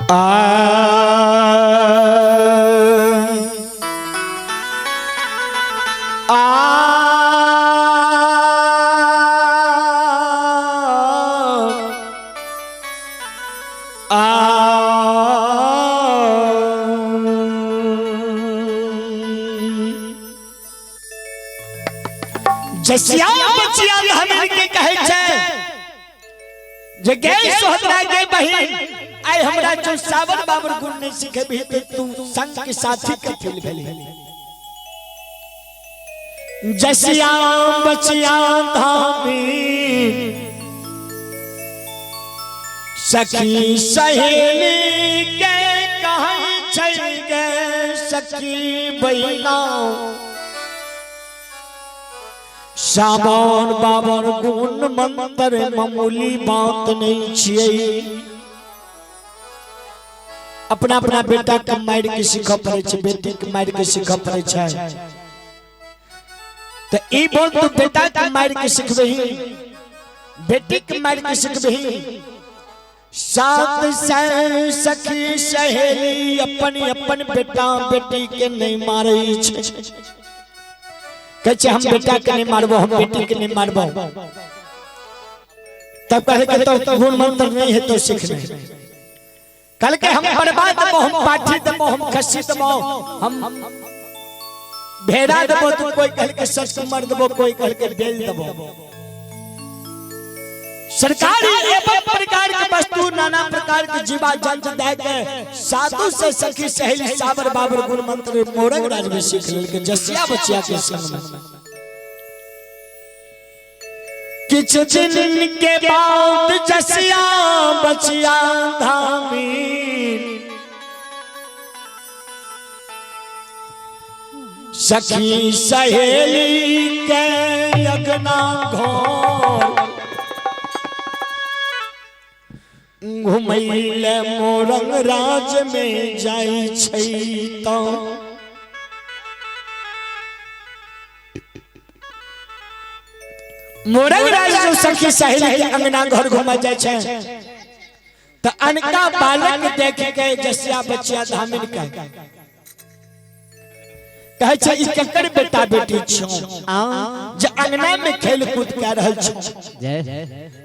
आ आ आ जसिया बचिया हमन के कहै छै जे गे सोहदरा गे बहिन, आइ हमरा जो सावर बाबर गुण नहीं सिखेबही ते तू संग के साथी के फील भेली। जसिया बचिया धामी सखी सहेली के कहै छै गे सखी बहिना, सावन बाबर गुण मंत्र मामूली बात नहीं छियै। अपना अपना बेटा के मारि के सीखऽ पड़ै छै, बेटी के मारि के सीखऽ पड़ै छै। तऽ ई बोल तू बेटा के मारि के सिखबही, बेटी के मारि के सिखबही। सात सै सखी सहेली अपन अपन बेटा बेटी के नहीं मारै छै। कहै छै हम बेटा के नहीं मारबो, हम बेटी के नहीं मारबो। तब कहे के तो गुण मंत्र नहीं है तो सीखने। कल के हम बर्बाद देबो, हम पाठी देबो, हम खस्सी देबो, हम भेड़ा देबो, तो कोई कह के सस मर देबो, कोई कह के बेल देबो। सरकारी एवं प्रकार के वस्तु नाना प्रकार के जीवा जंतु दे के साधु से सखी सहेली साबर बाबर गुण मंत्र मोरंग राज में सीख लेल जसिया बचिया के संग में। किछ दिन के बाद जसिया बचिया धामी सखी सहेली के अगना घोर घुमैले मोरंग राज में जाई छै तो मोरंग राज जो सखी सहेली के अंगना घर घुमा जाय छै तो अनका बालक देख के जसिया बचिया धामिन के कहै छै ई केकर बेटा बेटी छौ जे अंगना में खेल कूद कर रहल छौ।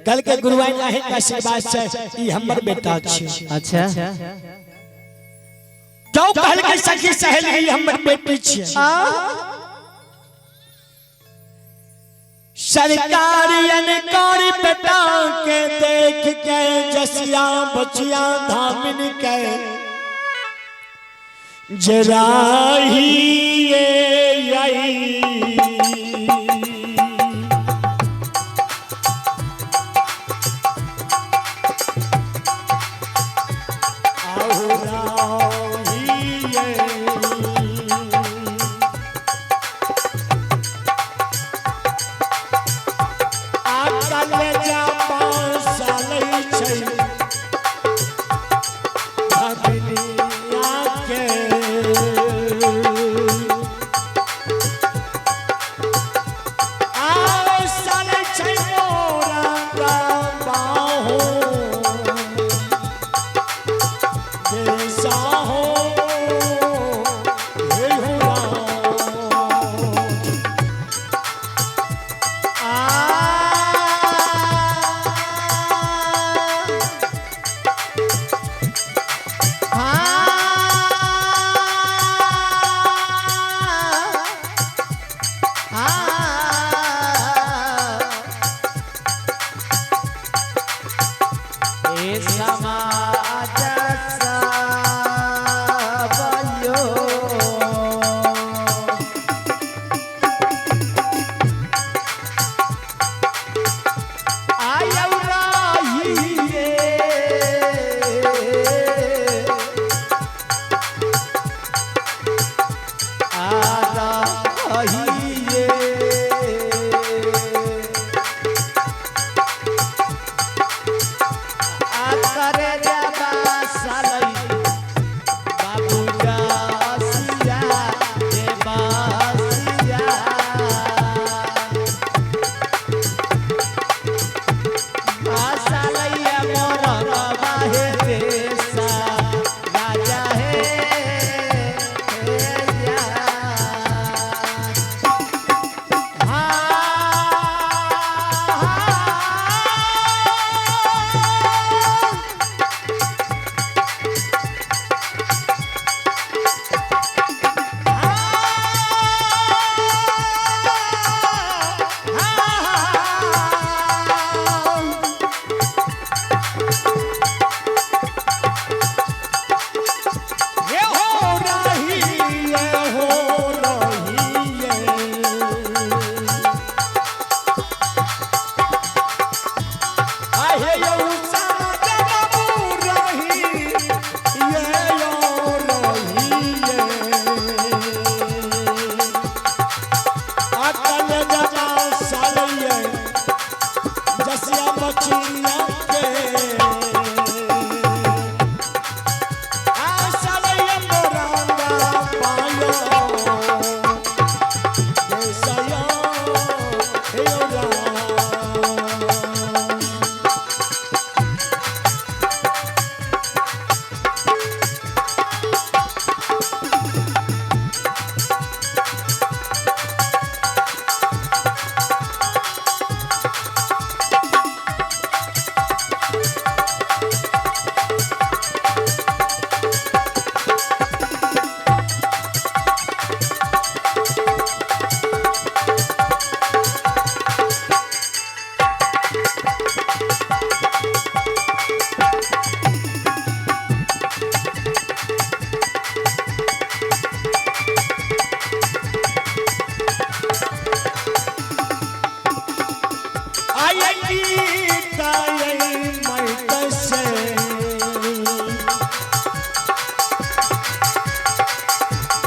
कल के गुरुआइन अहीं के आशीर्वाद से ई हमर बेटा छी। अच्छा क्यों कहल के सखी सहेली ई हमर बेटी छी। सरकारी अनकार बेटा के देख के जसिया बचिया धामिन के जराही ये आई। आहु राही ये। आकल जा पासल छै भगनिया के।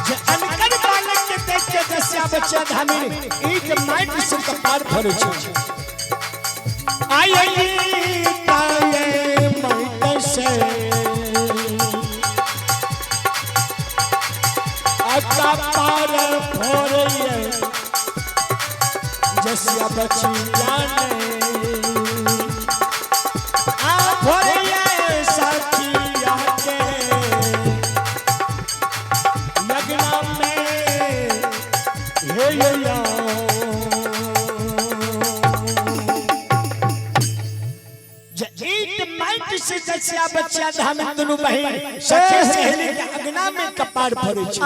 जे अनकर बालक के देख के जसिया बच्चा धामी ईट माइट से कपार भरे छै। आई ताये माइट से कपार फोड़िए जसिया बचिया ने आ फोड़िए सखिया के लगना में हे ये या। जे ईट माइट से जसिया बच्चा धाम दुनू बहिन सखी सहेली के अंगना में कपार फोड़ै छै।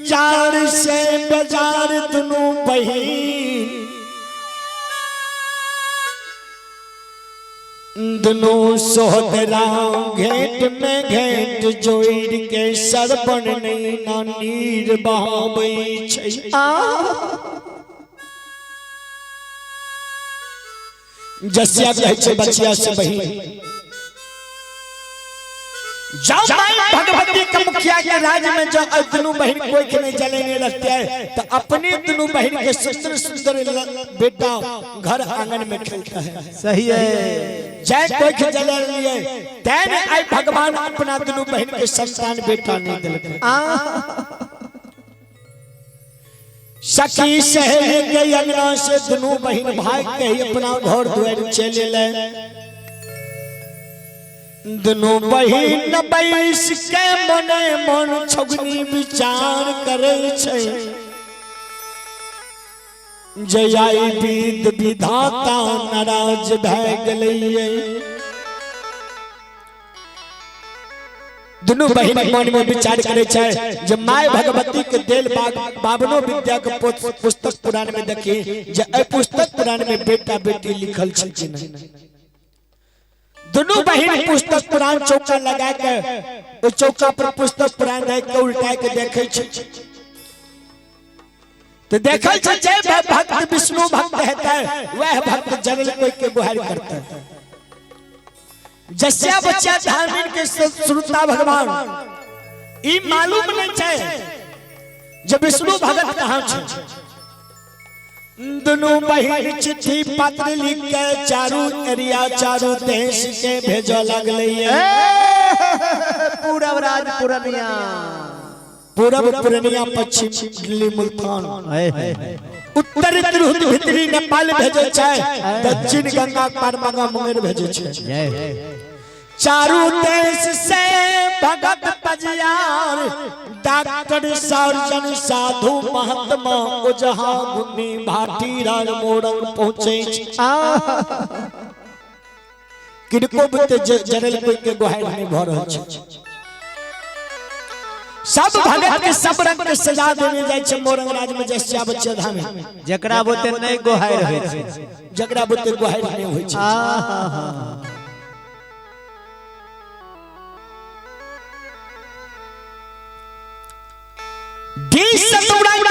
जार से बाजार दुनू बहिन दुनू सोहदरा घेट में घेट जोड़ के सरपण नैना नीर बहाबै छै। जसिया कहै छै बचिया से बहिन जाओ माई भगवती के मुखिया के राज्य में जो दुनू बहन कोई के नहीं जलेने लगते है तो अपने दुनू बहन के सुंदर सुंदर बेटा घर आंगन में खेलता है। सही है। जय कोई के जले लिए तैन आई भगवान अपना दुनू बहन के संतान बेटा नहीं दिलकै। सखी सहेली के अंगना से दुनू बहन भाग के ही अपना घर द्वार चले ले। दुनू बहिन बैस के मने मन छगनी विचार करे छै। जयाई विद विधाता नाराज भए गेलैये। दुनू बहिन मन में विचार करे छै जे my Bhagwati के देल बाबनो विद्या के पुस्तक पुराण में देखी जे एहि पुस्तक पुराण में बेटा बेटी लिखल छै कि नहीं। दुनू बहिन पुस्तक पुराण चौका लगा के ओ चौका पर पुस्तक पुराण रख के उल्टा के देखे छै तो देखल छै जे भक्त विष्णु भक्त हेतै वह भक्त जनल कोई के गुहार करता है। जसिया बच्चा धार्मिक के श्रोता भगवान ई मालूम नहीं छै जे विष्णु भगत कहाँ छै। दुनू बहिन चिट्ठी पत्र लिख के चारू एरिया चारू देश के भेजऽ लगलैये। पूरब राज पुरनिया, पूरब पुरनिया, पश्चिम दिल्ली मुल्तान, उत्तर तिरहुत भितरी नेपाल भेजै छै, दक्षिण गंगा पार मंगा मुंगेर भेजै छै। चारू देश से भगत पजियार डॉक्टर सर्जन साधु महात्मा ओझा गुनी भाटी राज मोरंग पहुंचे। किनको बुते जरल कोई के गुहार नहीं भ रहल छै। सब भगत के सब रंग के सजा देने जाय छै मोरंग राज में जसिया बच्चा धाम में। जकरा बुते नहीं गुहार होय छै, जकरा बुते गुहार नहीं होय छै।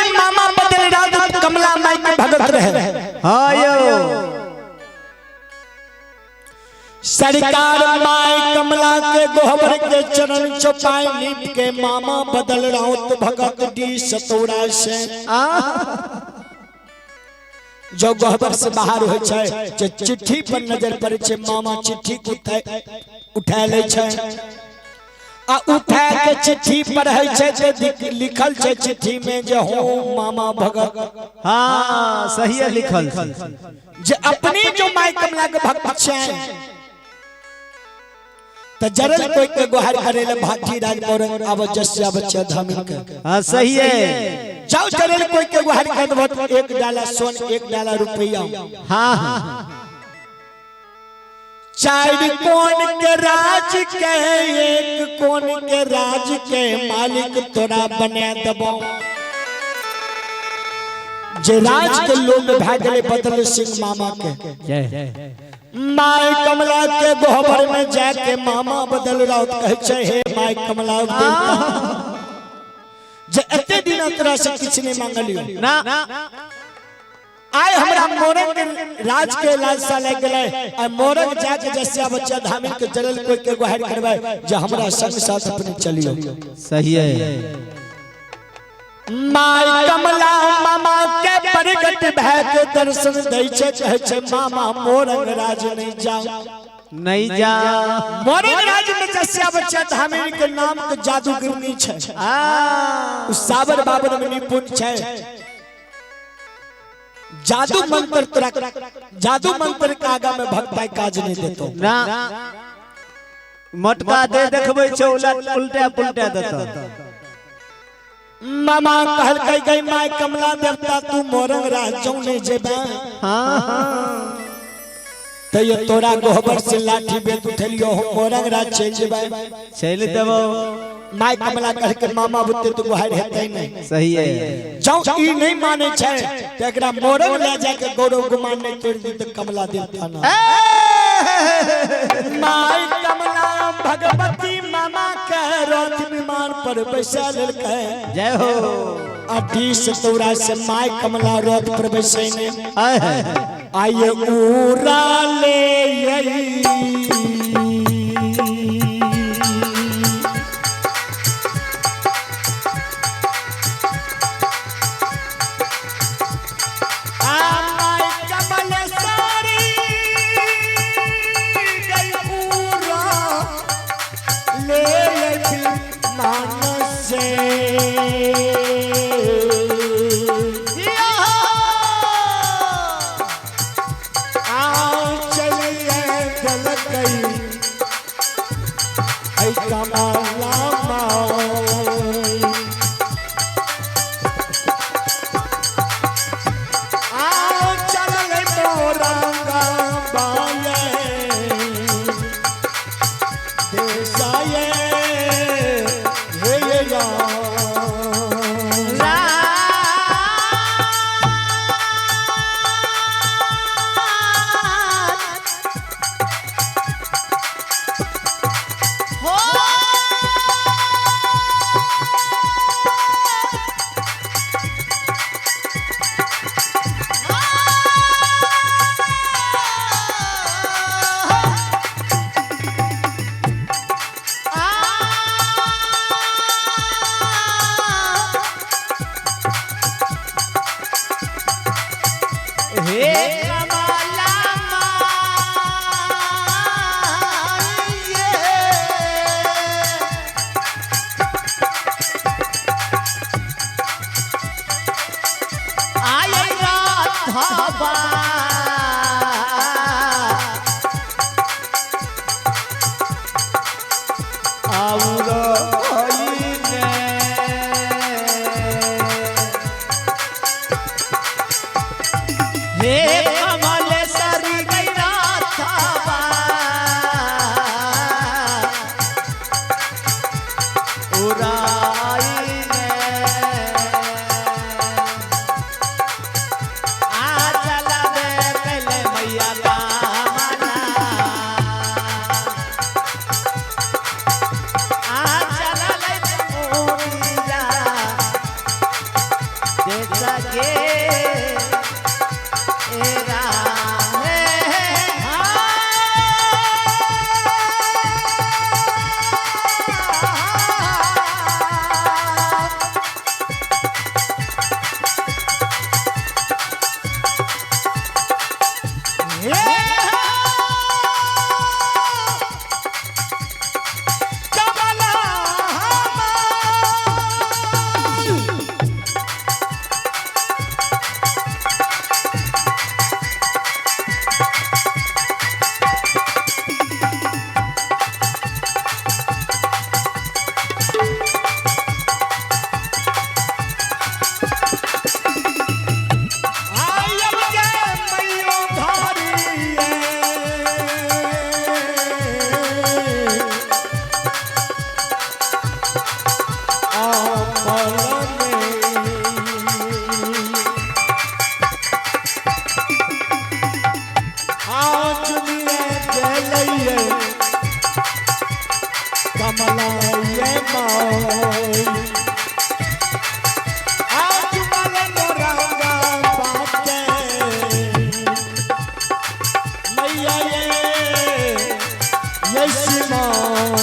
मामा बदल रात कमला माई के भगत रहे। हाँ यो सरकार माई कमला के गोहबर के चरण चौपाई नीप के मामा बदल राउत भगत डी सतौरा से जो गोहबर से बाहर हो छै जे चिट्ठी पर नजर पड़े छै मामा चिट्ठी उठा ले छै आ उठा के चिट्ठी पढ़ै छै जे लिखल छै चिट्ठी में जे हो मामा भगत। हाँ सही है लिखल जे अपने जो माई कमला के भक्त छै त जरल कोई के गुहार करे ले भाटी राज मोरंग आब जस्या बच्चा धामी के। हाँ सही है। जाओ जरल कोई के गुहार कर दबो एक डाला सोन एक डाला रुपया। हाँ हाँ चार कोन के राज के एक कोन के राज के मालिक तोरा बना दबो। जे राज के लोग भए गेले बदल सिंह मामा के। My कमला के गोहबर में जाके मामा बदल राउत कहै छै हे my कमला देवता जे एते दिन तोरा से किछु नहीं मांगलियो ना, आय हमरा मोरंग राज के लालसा लग गेलै। आ मोरंग जाके जसिया बच्चा धामी के जरल कोई के गुहार करबै जे हमरा संग साथ अपने चलियो। सही है। माय कमला मामा के प्रगट भय के दर्शन दै छै, कहै छै मामा मोरंग राज नहीं जाओ, नहीं जा। मोरंग राज में जसिया बच्चा धामी के नाम के जादूगिरनी छै, आ उ साबर बाबर में निपुण छै, जादू मंत्र तोरा जादू मंत्र के आगा में भक्ता काज नहीं देतो ना मटका दे देखबै छौ उल्टा पुल्टा देतो। मामा कहलकै गई my कमला देवता तू मोरंग राज जौ नहीं जेबे। हाँ हाँ तो ये तोरा गोबर से लाठी बेत उठेलियो हम मोरंग राज चल जेबे, चल देबो। My कमला कह के मामा बुते तो गुहार हेतै नहीं। सही है। जौ ई नहीं माने छै त एकरा मोरंग ले जाके गौरव गुमान नहीं तोड़ दी त कमला देवता ना। My कमला भगवती मामा के रथ विमान पर बैसा लेलकै। जय हो। अढ़ी से तोरा से my कमला रथ पर बैसे ने आय है। आइए उड़ा ले यही सीमान।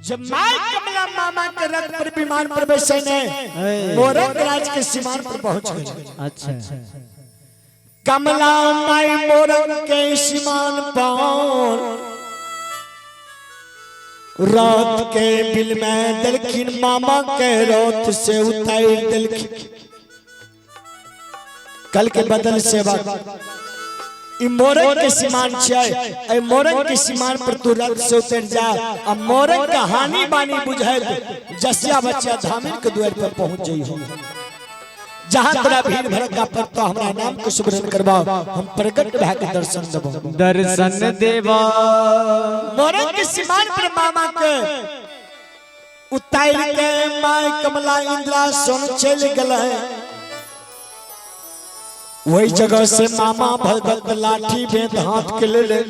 जब माई कमला मामा के रथ पर विमान पर बैसे ने मोरंग राज के सीमान पर पहुंच गए। अच्छा। कमला माई मोरंग के सीमान पर रथ के बिल में दलखिन, मामा के रथ से उतार दलखिन। कल के बदल सेवा ई मोरंग के सीमान छै, ए मोरंग के सीमान पर तू रथ से उतर जा आ मोरंग के हानि बानी बुझैत जसिया बच्चा धामिन के द्वार पर पहुंच जइहो। जहां तोरा भीड़ भड़का पर तो हमरा नाम के सुमरन करवाओ, हम प्रकट भए के दर्शन देबो। दर्शन देवा। मोरंग के सीमान पर मामा के उतार के माय कमला इंदिरा सोन चल गए। वही जगह से मामा भगत लाठी बेंत हाथ के ले ले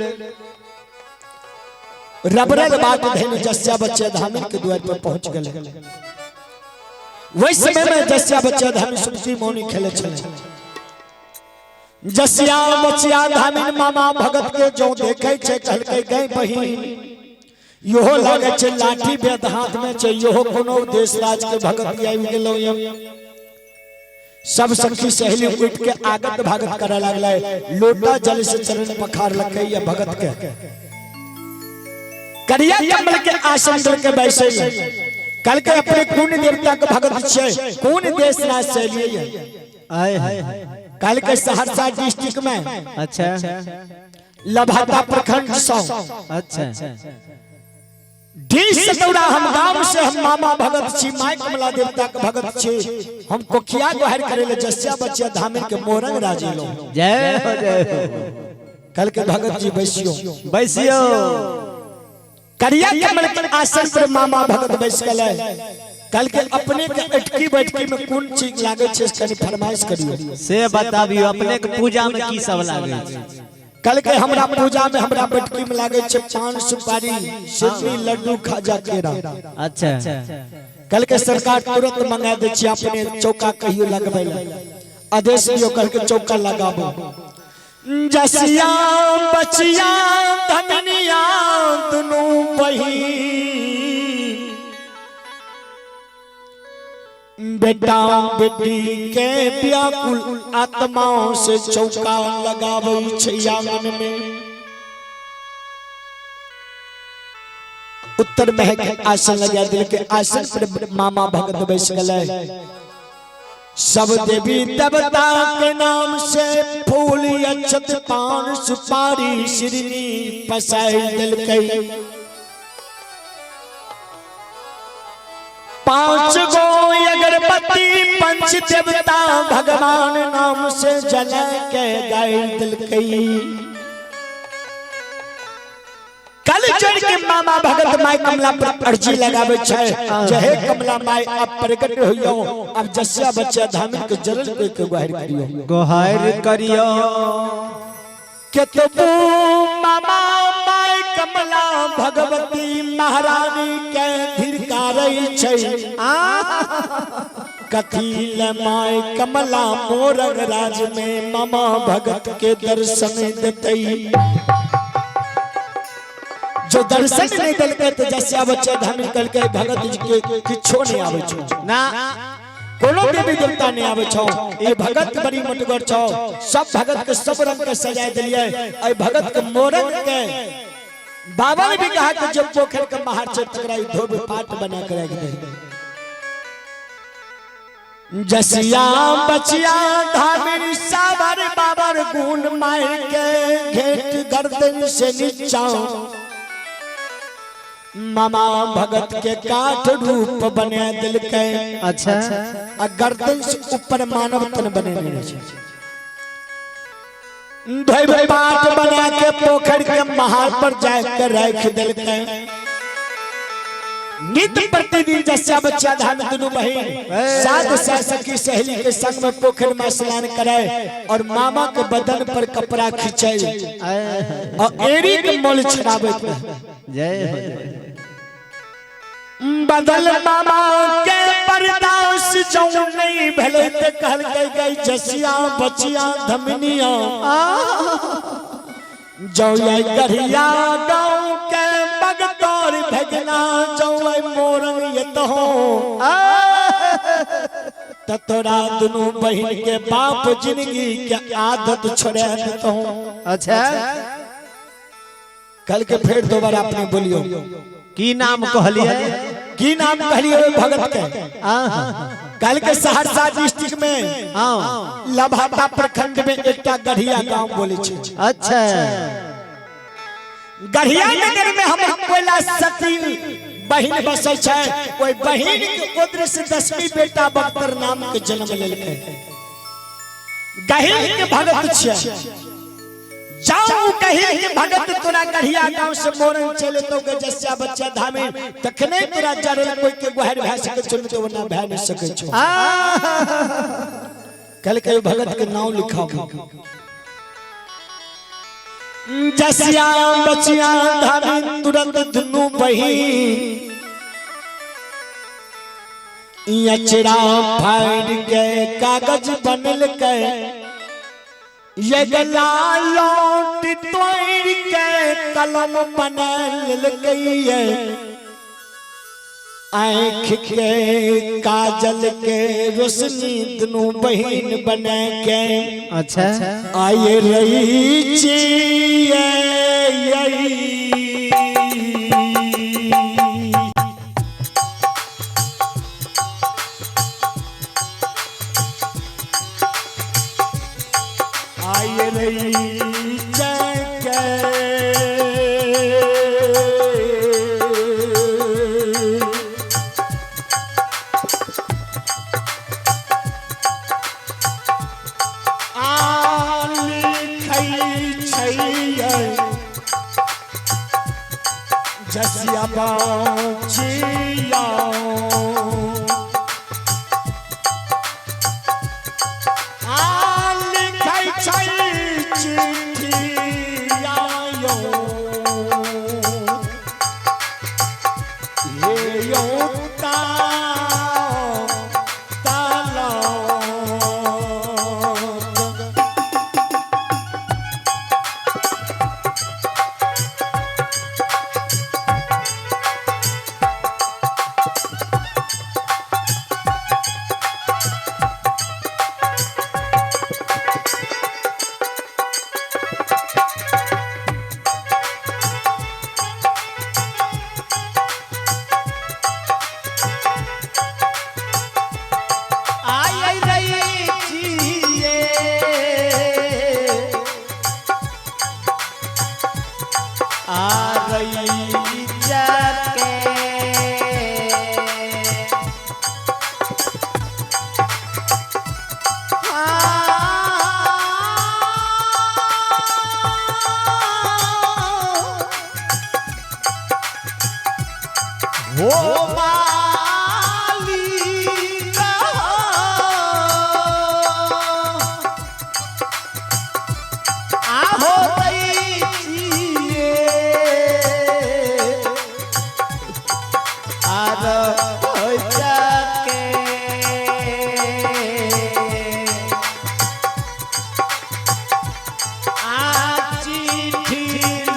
रबरल बात धैन जस्या बच्चे धामिन के द्वार पर पहुंच गए। वही समय में जस्या बच्चा धामिन सुमति मौनी खेले छले। जसिया बचिया धामिन मामा भगत के जो देखे छे कहलकै गई बहिन, इहो लागे छे लाठी बेद हाथ में छे, इहो कोनो देश राज के भगत आबि गेलो। सब सखी सहेली उठ के आगत भागत करे लगले, लोटा जल से चरण पखार लके या भगत के करिया कमल के आसन दल के बैसे। कल के अपने कौन देवता के भगत छे, कौन देश राज से लिए? आए हाय। कल के सहरसा डिस्ट्रिक्ट में अच्छा। लभाता प्रखंड सौ अच्छा। डी सतौरा हम गांव से हम मामा भगत छी, माय कमला देवता के भगत छी। हम कोखिया गोहर करे ले जसिया बचिया धामिन के मोरंग राजी लो। जय हो, जय हो। कल के भगत जी बैसियो। बैसियो। करिया कमल के आसन पर मामा भगत बैस गए। कल के अपने के अटकी बैठकी में कोन चीज लागे छै, कनी फरमाइश करियो। से बताबियो अपने के पूजा में की सब लागे छै? कल के हमरा पूजा में हमरा बैठकी में लागे छै पान सुपारी सिन्नी लड्डू खाजा केरा। अच्छा। कल के सरकार तुरंत मंगा दे छी, अपने चौका कहियो लगबै ला आदेश दियो, कल के चौका लगाबो। जसिया बचिया धनिया दुनू बहिन बेटा बेटी के व्याकुल आत्माओं से चौका लगाबै छै आंगन में। उत्तर महक आसन लगा दिल के आसन पर मामा भगत बैस गए। सब देवी देवता के नाम से फूल अक्षत पान सुपारी सिरनी पसाई दिलकै। 5 गो अगरबत्ती पंच देवता भगवान नाम से जला के गाय दिलकै। कल चढ़ के मामा भगत माय कमला पर अर्जी लगावे छै, जहे कमला माय अब प्रकट होइयो, अब जसिया बच्चा धामिन के जरल कोई के गोहार करियो। गोहार करियो। केतबू मामा माय कमला भगवती महारानी के धिरकारै छै, कथी ले my कमला मोरंग राज में मामा भगत के दर्शन देतै। जो दर्शन नहीं दिलकै तो जसिया बच्चा धामिन कहलकै भगत जी के किछो नहीं आबै छौ ना, कोनो देवी देवता नहीं आबै छौ, ए भगत बड़ी मोटगर छौ, सब भगत के सब रंग के सजाय देलियै। ए भगत के मोरंग के बाबा भी कहा कि जब पोखर के बाहर छै तकरा ई धोब पाट बना के राख दे। जसिया बचिया धामिन सावर बाबर गुण मार के घेट गर्दन से नीचा मामा भगत के काठ रूप बने दिलकै। अच्छा। आ गर्दन से ऊपर मानव तन बने छै। धोब पाट बना के पोखर के महार पर जाकर राख दिलकै। नित्य प्रतिदिन जस्या बच्चा धाम दुनू बहिन सात सह सखी सहेली के संग में पोखर में स्नान करे और मामा के बदन पर कपड़ा खींचे और एड़ी के मोल छुड़ावे। जय हो। बदल मामा के बर्दाश्त जौं नहीं भेलै ते कहलकै गई जसिया बचिया धमनिया जौ गढ़िया गाँव के बगतौर भगना जौ मोरंग ये तो हो त तोरा दुनू बहिन के बाप जिंदगी के आदत छोड़ा देतो। अच्छा। कल के फिर दोबारा अपने बोलियो की नाम कहलिए? की नाम कहलिए भगत के? कल के सहरसा डिस्ट्रिक्ट में लभाता प्रखंड में एकटा गढ़िया गांव बोले छे। अच्छा। गढ़िया नगर में हम कोयला सती बहिन बसै छै, ओहि बहिन के गोत्र से 10वीं बेटा बख्तर नाम के जन्म लेलकै। गहिल के भगत छै, जाऊ कहिल के भगत तोरा गढ़िया गांव से मोरन चले तो गजस्या बच्चा धामे तखने तोरा जरल कोई के गुहार भए सके छौ, तो ना भए नहीं सके छौ। कल के भगत के नाम लिखाओ। जसिया बचिया धामी तुरंत दुनू बहिन अचरा फाड़ के कागज बनल के ये गला लौट तोड़ के कलम बनल गई आँख के काजल के रोशनी दुनू बहिन बने के। अच्छा। आये रही चिये आये रही जसिया बाचिया आ लिखै छै चिट्ठिया यो हे यो ता ताला। आई रही चिये आ रही जाके हो माली आहो रही चिये आर जाके आ चिट्ठी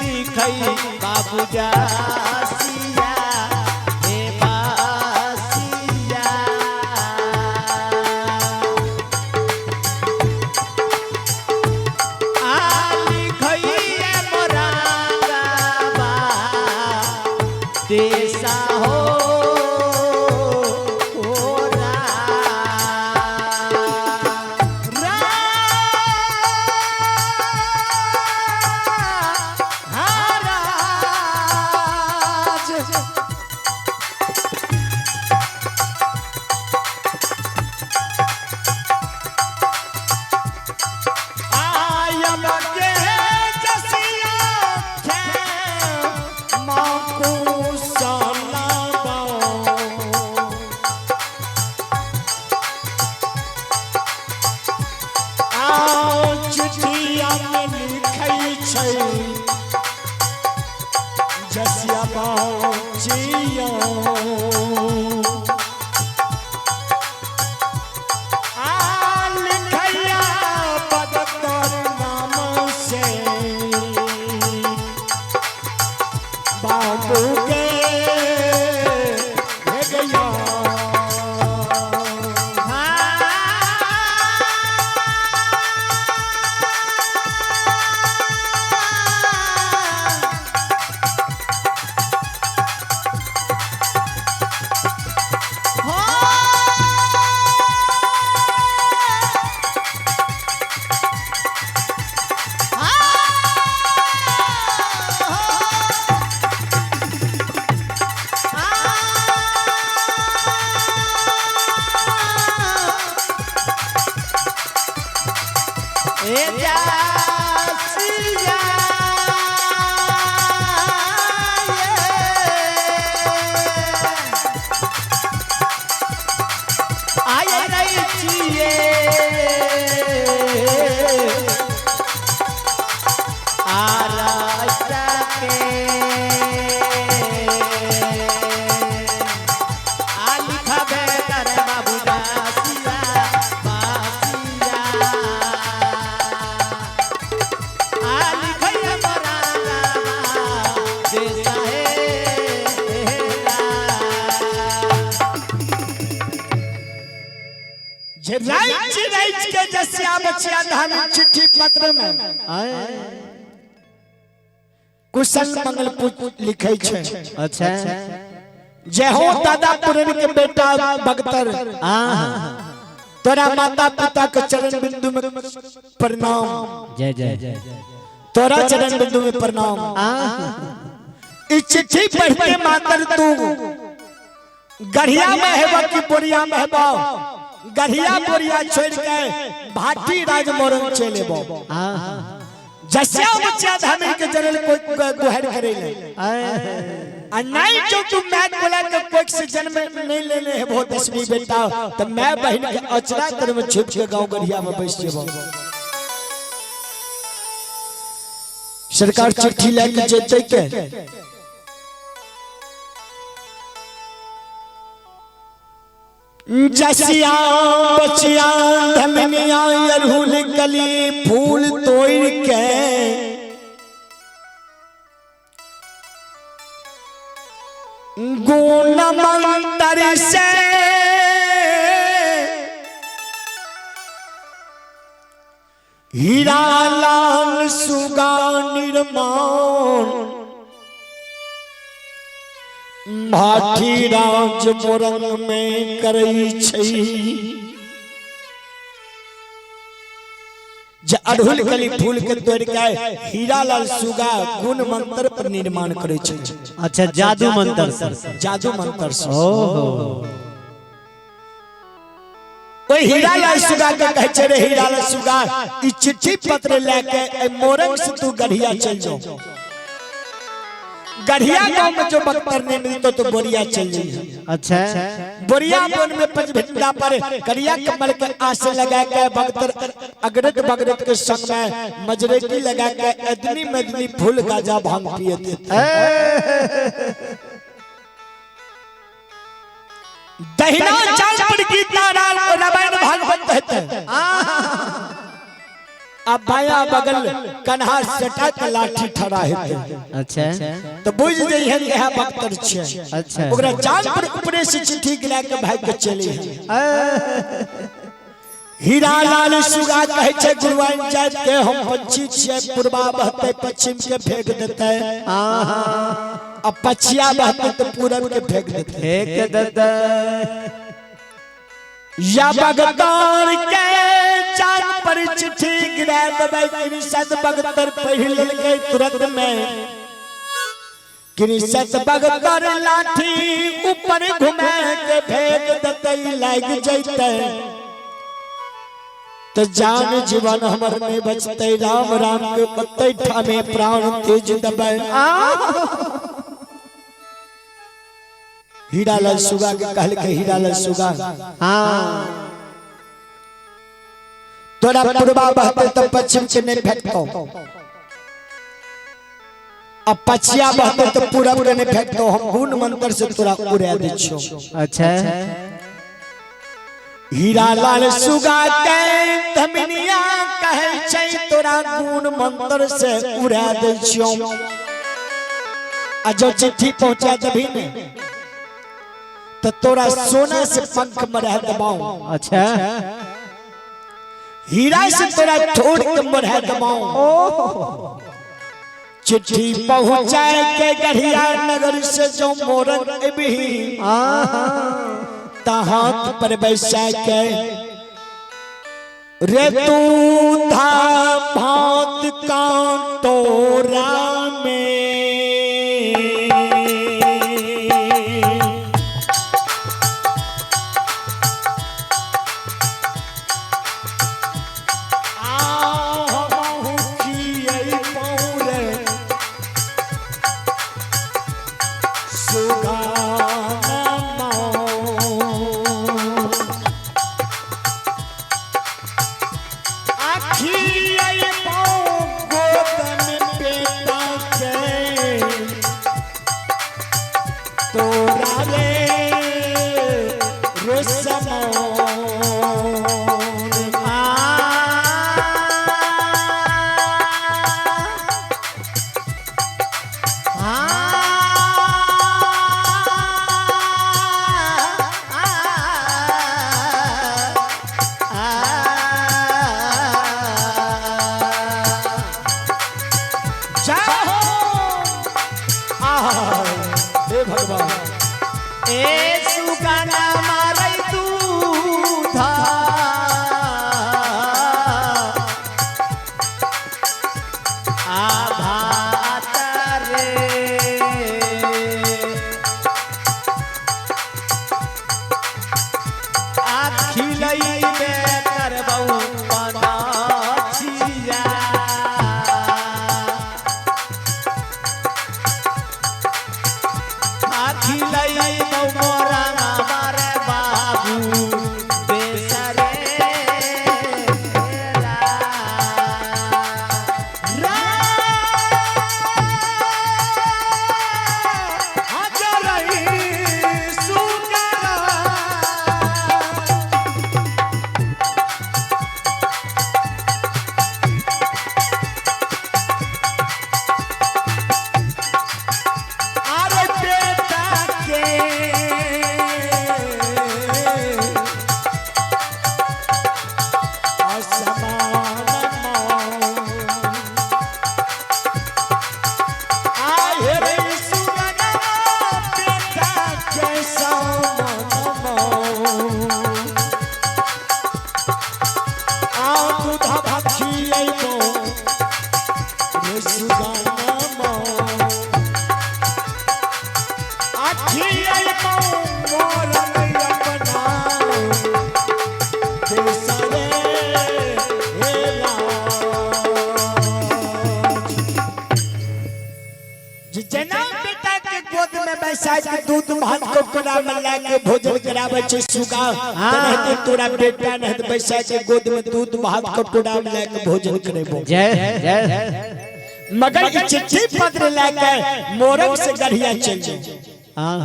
लिखई बाबू जासिया हे बासिया आ लिखई मोरा बा देसा हो रा राज आयम के जसिया थे माँ को सलाम। आओ चिट्ठिया में लिखै छै जसिया बाचिया आ लिखैया बदतर नाम से। बाबू के हे गैया। ए जासिया आय रही छिए आरा के आ लिखबे कर बाबू दासिया बासिया आ लिखैया मोरा जे साहेब जे राइच राइच के जसिया बचिया धामी चिट्ठी पत्र में कुशल मंगल पूछ लिखे छे। अच्छा। जय हो दादा पुरन के बेटा बगतर, तोरा माता पिता के चरण बिंदु में प्रणाम। जय जय जय। तोरा चरण बिंदु में प्रणाम। ई चिट्ठी पढ़ते मातर तू गढ़िया में हेबा कि बोरिया में हेबा, गढ़िया बोरिया छोड़ के भाटी राज मोरंग चले बो। जसिया बच्चा धामी के जरल कोई गुहर करे ले आ नहीं जो तू मैं बोला के कोई से जन्म नहीं ले ले हेबो दसवीं बेटा, तो मैं बहन के अचरा तर में छिप के गांव गढ़िया में बैस जेबो। सरकार चिट्ठी लेके जेते के जसिया बचिया धमनिया अरहुल कली फूल तोड़ के गुण मंत्र से हीरा लाल सुगा निर्माण भाठी राज मोरंग में करई छै। जे अड़हुल कली फूल के तोड़ के हीरा लाल सुगा गुण मंत्र पर निर्माण करे छै। अच्छा, जादू मंत्र से। जादू मंत्र से। ओहो। ओई हीरा लाल सुगा के कहै छै, रे हीरा लाल सुगा, ई चिट्ठी पत्र लए के ए मोरंग से तू गढ़िया चल जाओ। गढ़िया गांव में जो बख्तर नहीं मिलतो तो बोरिया चल जाइए। अच्छा। बोरिया बोन में पचभिंडा पर करिया कमल के आस लगा के बख्तर अगरत बगरत के संग में मजरेकी लगा के अदनी मदनी फूल गाजा भांग पिए थे। दहिना चाल पर गीता रामायण भागवत कहते, अब बाया बगल कन्हा सटा के लाठी ठड़ा हेते। अच्छा। तो बुझ जइहे इहा बख्तर छै। अच्छा। ओकरा चांद पर ऊपरे से चिट्ठी गिरा के भाग के चले। हीरा लाल सुगा कहै छै गुरुआइन जात के हम पंछी छियै, पूर्वा बहते पश्चिम के फेंक देते, आ पछिया बहते तो पूरब के फेंक देते। फेंक देते। या बगदार के चांद पर चिट्ठी गिरा देबै, कृषद बगतर पढ़ लेलकै तुरंत में। कृषद बगतर लाठी ऊपर घुमा के फेंक देतै, लाग जैतै तो जान जीवन हमर नहीं बचतै। राम राम के पत्ते ठामे प्राण तेज देबै। हीरा लाल सुगा के कहलकै, हीरा लाल सुगा, हाँ तोरा पूर्वा बहते तो पश्चिम के नहीं फेंकतो, अब पछिया बहते तो पूरब के नहीं फेंकतो, हम गुण मंत्र से तोरा उड़ा दै छियो। अच्छा। हीरा लाल सुगा के धमनिया कहै छै तोरा गुण मंत्र से उड़ा दै छियो। आ जो चिट्ठी पहुंचा दबी ने तो तोरा सोना से पंख मरह दबाऊं। अच्छा। हीरा से तोरा ठोड़ के मरह दबाऊं। चिट्ठी पहुंचाए के गढ़िया नगर से जो मोरन अबही ता हाथ पर बैसा के रे तू धा भात का तोरा में तोरा रे रोसमोन आ जय हो। आहा, हे भगवान। ए सुगाना मारै दूधा आ भात रे आ खिलैबे करबौ पनछिया। खिलैबौ मोरा मारे बाबू बेसरे अरे बेटा के असमान आहे रे सुगना बेटा के समान आ दूधा भाखी अइबो रे सुगना जेना बेटा के गोद में बैसा के दूध भात को कोरा में ला के भोजन करावे छै सुगा, तनहते तोरा बेटा नहत बैसा के गोद में दूध भात को कोरा में ला के भोजन करेबो। जय जय। मगर ई चिट्ठी पत्र ला के मोरंग से गढ़िया चल जाए। हाँ।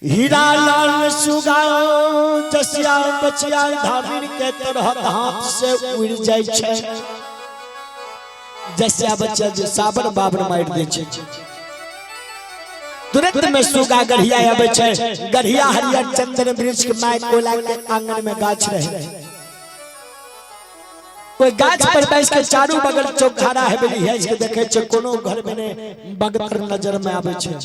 हीरा लाल सुगा जसिया बचिया धामिन के तरह हाथ से उड़ जाय छै। जसिया बच्चा जे साबर बाबर मार दे छै। तुरंत में सुगा गढ़िया आबै छै। गढ़िया हरियर चंदन वृक्ष के my कोला के आंगन में गाछ रहे। कोई गाछ पर बैस के चारू बगल चौखारा हेबली है के देखे छै, कोनो घर में ने बगतर नजर में आबै छै।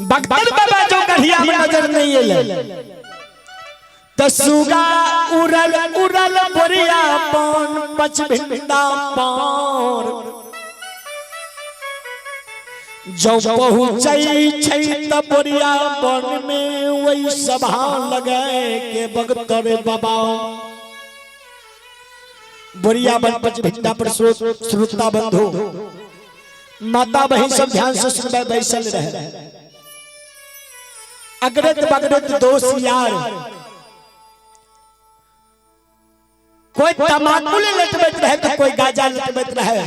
बगतर बाबा जो गढ़िया में नजर नहीं एले त सुगा उड़ल उड़ल बोरिया पान पचभिंडा पान जो पहुँचै छै त बोरिया वन में वही सभा लगे के बगतर बाबा। बोरिया वन पचभिंडा पर श्रोता बंधु माता बहन सब ध्यान से सुनबै बैसल रहे। अगरत बगरत दोस्त यार कोई तमाकुल लटबैत रहे तो कोई गाजा लटबैत रहे,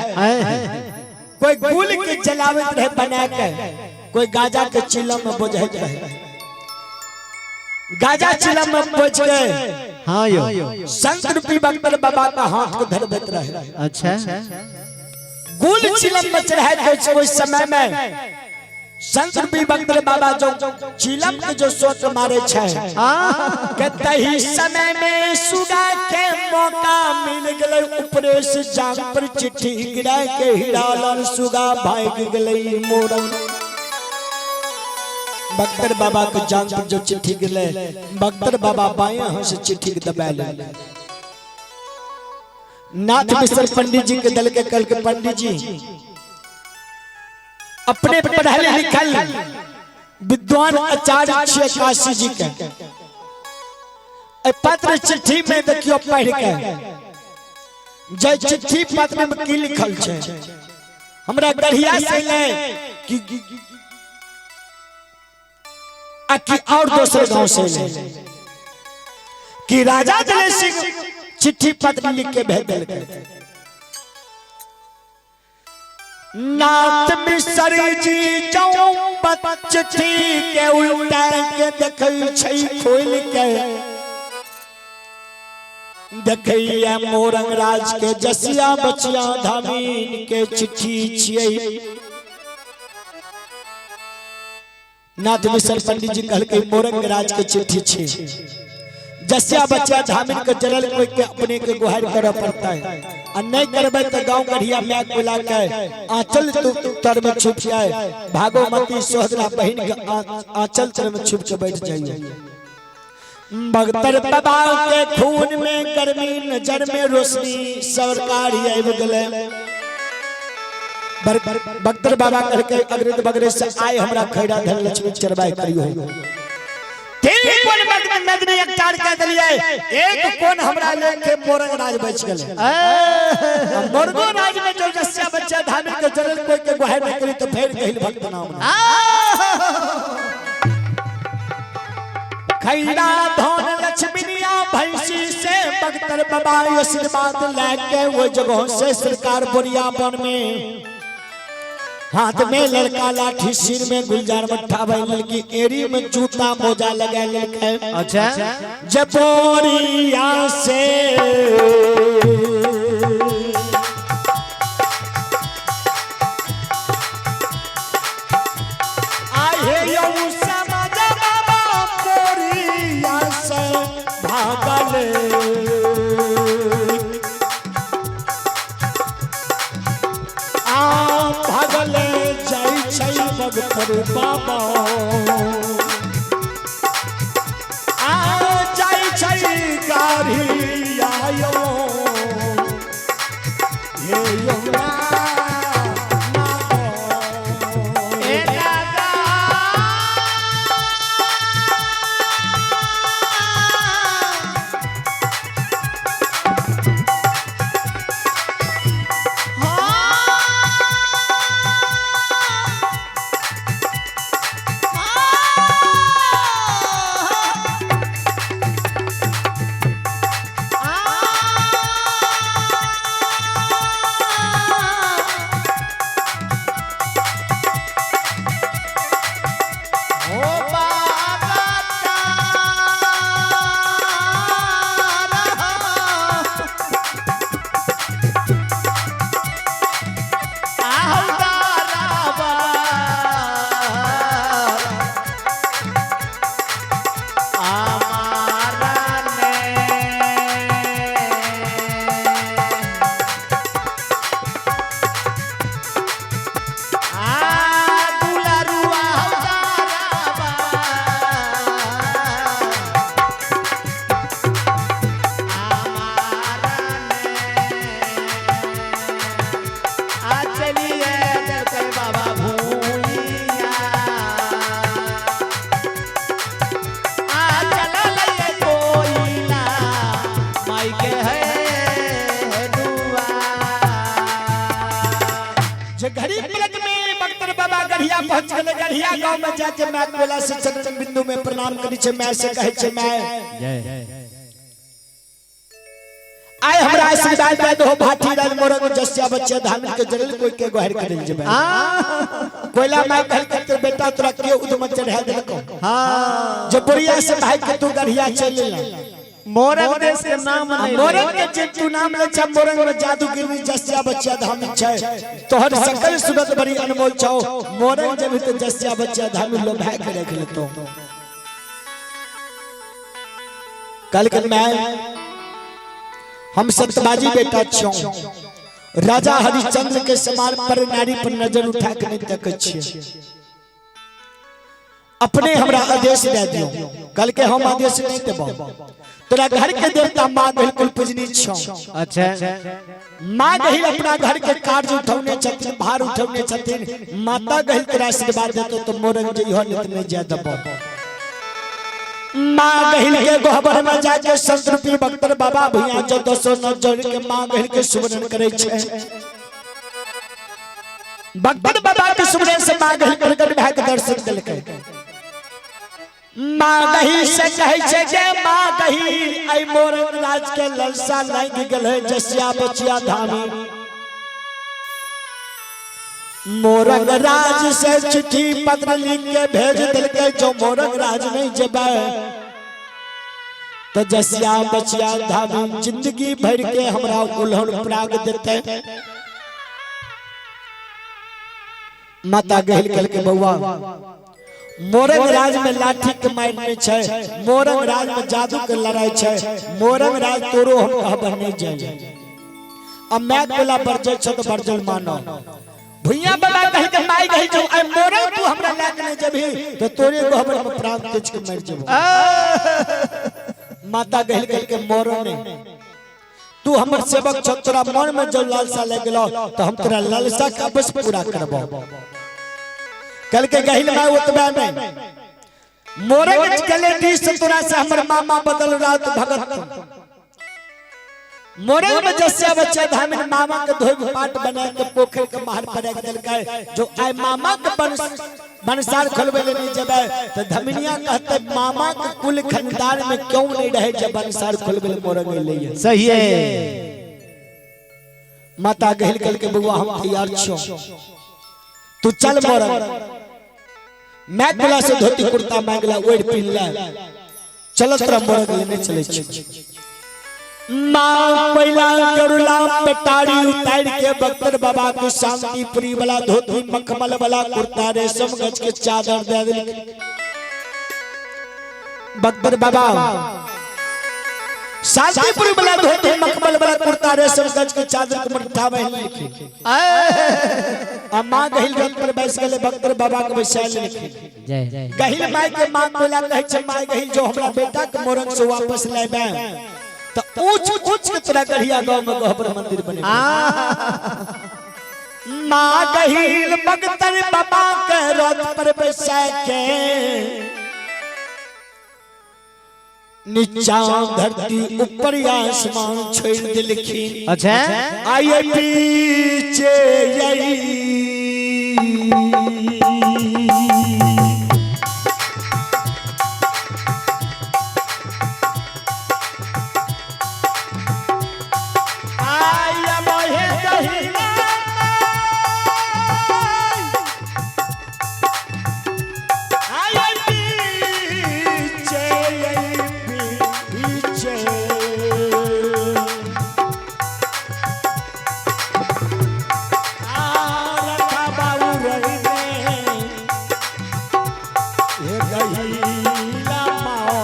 कोई गुल के जलावत रहे बना के, कोई गाजा के चिलम में बोझैत रहे। गाजा चिलम में बोझ के हाँ यो संत रूपी बख्तर बाबा का हाथ को धरबैत रहे। अच्छा। गुल चिलम में चढ़ाए के कोई समय में संत रूपी भक्त बाबा जो चिलम के जो सोच मारे छे के तही समय में सुगा के मौका मिल गले ऊपरे से जांग पर चिट्ठी गिरा के हीरालाल सुगा भाग गले मोरंग। बख्तर बाबा के जांग पर जो चिट्ठी गिरले, बख्तर बाबा बाएं हाथ से चिट्ठी के दबा ले। नाथ मिश्र पंडित जी के दल के कल के पंडित जी अपने पढ़ल लिखल विद्वान आचार्य छियै काशी जी के ए पत्र चिट्ठी में देखियो पढ़ के जे चिट्ठी पत्र में की लिखल छै हमरा गढ़िया से ले कि आ कि और दोसर गांव से ले कि राजा दलेर सिंह चिट्ठी पत्र लिख के भेज देलकै। नाथ मिसर जी जौं चिट्ठी के उल्टा के देखै छै खोल के देखैया मोरंग राज के जसिया बचिया धामीन के चिट्ठी छियै। नाथ मिश्र पंडित जी कहलकै मोरंग राज के चिट्ठी छी, जसिया बचिया धामीन के जरल कोई के अपने के गुहार करे पड़ता है आ नहीं करबै तो गांव गढ़िया माय कोला के आंचल तर में छुप जाए, भागोमती सोहदरा बहन के आंचल तर में छुप के बैठ जाइए। बख्तर बाबा के खून में गर्मी नजर में रोशनी सरकारी आबि गेलै। बख्तर बाबा कहलकै अग्रत बगरे से आए हमरा खैरा धन लक्ष्मी चरबाई करियो। तीन कोन मदनी एकटार कह दिलियै, एक कोन हमरा लेके मोरंग राज बच गेलै। मोरंगो राज में जो जस्या बच्चा धामी के जरल कोई के गुहार नहीं करी तो फेर कहिल भक्त नाम ना। खैरा धन लक्ष्मीनिया भैंसी से बख्तर बाबा आशीर्वाद लेके वो जगह से सरकार बोरिया बन में हाथ में लड़का लाठी सिर में गुलजार मट्ठा भई लड़की एरी में जूता मोजा लगा लड़के। अच्छा जब बोरिया से आए यौ समाज बाबा बोरिया से भागले आ भागले जाइ छै बख्तर बाबा आ जाइ छै गाड़ी आयो हे यौ ना ए दादा हो बाबा जे घड़ी पलक में बख्तर बाबा गढ़िया पहुंच गेले। गढ़िया गांव में जाके मैं कोला से चरण बिंदु में प्रणाम करी छे, मैं से कहै छे मैं आय हमरा आशीर्वाद दे दो भाटी राज मोरंग जस्या बच्चा धान के जरल कोई के गोहर करल जेबे। कोयला माय कहल के तोर बेटा तोरा के उदम चढ़ा देलको। हां जब बुढ़िया से भाई के तू गढ़िया चल ले। मोरंग देश के नाम आ नहीं मोरंग के जे तू नाम ले छ, मोरंग में जादूगिरी जसिया बच्चा धामी छै। तोहर सकल सूरत बड़ी अनमोल छौ। मोरंग जब तो जसिया बच्चा धामी लो भाई के रख लेतो। कल के मैं हम सत्यबाजी बेटा छौ, राजा हरिश्चंद्र के समान पर नारी पर नजर उठा के नहीं तकै छियै। अपने हमरा आदेश दे दियो। कल के हम आदेश नहीं देबो। तोरा घर के देवता माँ बिल्कुल पूजनी छौ। अच्छा। माँ गहिल अपना घर के कार्य उठौने छथिन, भार उठौने छथिन। माता गहिल तोरा आशीर्वाद देतो तो मोरंग जइहो, नहीं नहीं जा देबो। माँ गहिल के गोहबर में जाके संत रूपी भक्तर बाबा भैया जो दसो न जोड़ के माँ गहिल के सुमरन करे छे। भक्तर बाबा के सुमरन से माँ गहिल प्रकट भए के दर्शन देलकै। माँ गहिल से कहै छै जे माँ गहिल, ऐ मोरंग राज के ललसा लागि गेलै जसिया बचिया धामी। मोरंग राज से चिट्ठी पत्र लिख के भेज देलकै, जो मोरंग राज नहीं जेबै तो जसिया बचिया धामी जिंदगी भर के हमरा उल्हन प्राग देते। माता गहिल कहल के बउआ, मोरंग राज में लाठी के मार नहीं छै, मोरंग राज में जादू के लड़ाई छै, मोरंग राज तोरो हम कहबर नहीं जाए। अब मैं कोला बरजल छ तो बरजल मानो। भुइया बाबा कह के माई गई जो ऐ मोरंग तू हमरा लाग नहीं जबी तो तोरे गोबर में प्राण तेज के मर जबो। माता गहिल कह के मोरंग नहीं, तू हमर सेवक छ, तोरा मन में जो लालसा लग गेलो तो हम तोरा लालसा के अवश्य पूरा करबो। कल के गहिल माई ओतबे नहीं, मोरंग गले दी से तोरा से हमर मामा बदल रात भगत। मोरंग में जसिया बच्चा धामिन मामा के धोब पाट बना के पोखर के मार पर रख देलकै, जो आय मामा के बनसार खोलबे ले नहीं जेबै तो धमिनिया कहते मामा के कुल खानदान में क्यों नहीं रहे जब बनसार खोलबे ले मोरंग ले। सही है। माता गहिल कल के बउआ हम तैयार छो, तू चल मोरंग। मैं गुला से धोती कुर्ता मांगला ओढ़ पिन ले, चल तोरा मोरंग लेने चले छी। माँ पहिला करुला पेटारी उतार के बख्तर बाबा के शांतिपुरी वाला धोती मखमल वाला कुर्ता रेशम गज के चादर दे दिल। बख्तर बाबा शांतिपुरी वाला धोती मखमल वाला कुर्ता रेशम गज के चादर के मट्ठा बहन लिखी। आ माँ गहिल रथ पर बैस गेले बख्तर बाबा के बैसाल लिखी। जय गहिल माई के माँ कोला कहै छै माई गहिल जो हमरा बेटा के मोरंग से वापस लाबे तो ऊंच ऊंच के तोरा गढ़िया गांव में गहबर मंदिर बने। माँ गहिल बख्तर बाबा के रथ पर बैसा के नीचा धरती ऊपर आसमान छोड़ दिलखिन। अच्छा। आइए पीछे यही आया मोहे गहिला आया पीछे यही पीछे आ रखा बाबू रही में ये गहिला माओ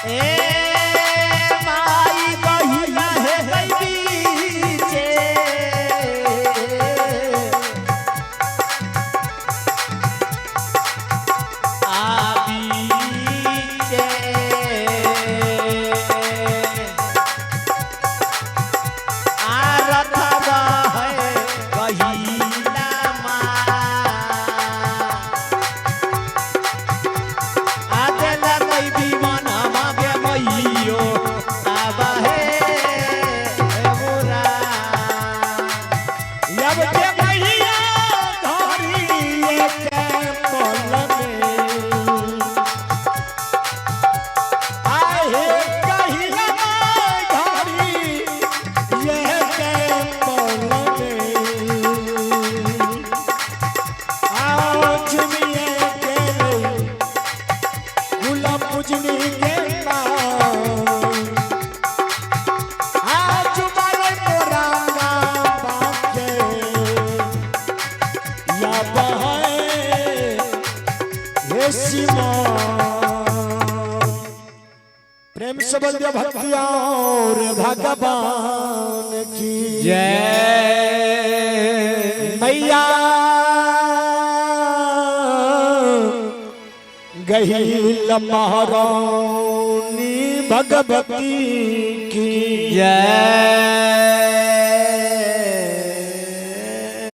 ए माई गहिला हे से बोल दिया भक्ति और भगवान की जय। मैया गही महारानी भगवती की जय।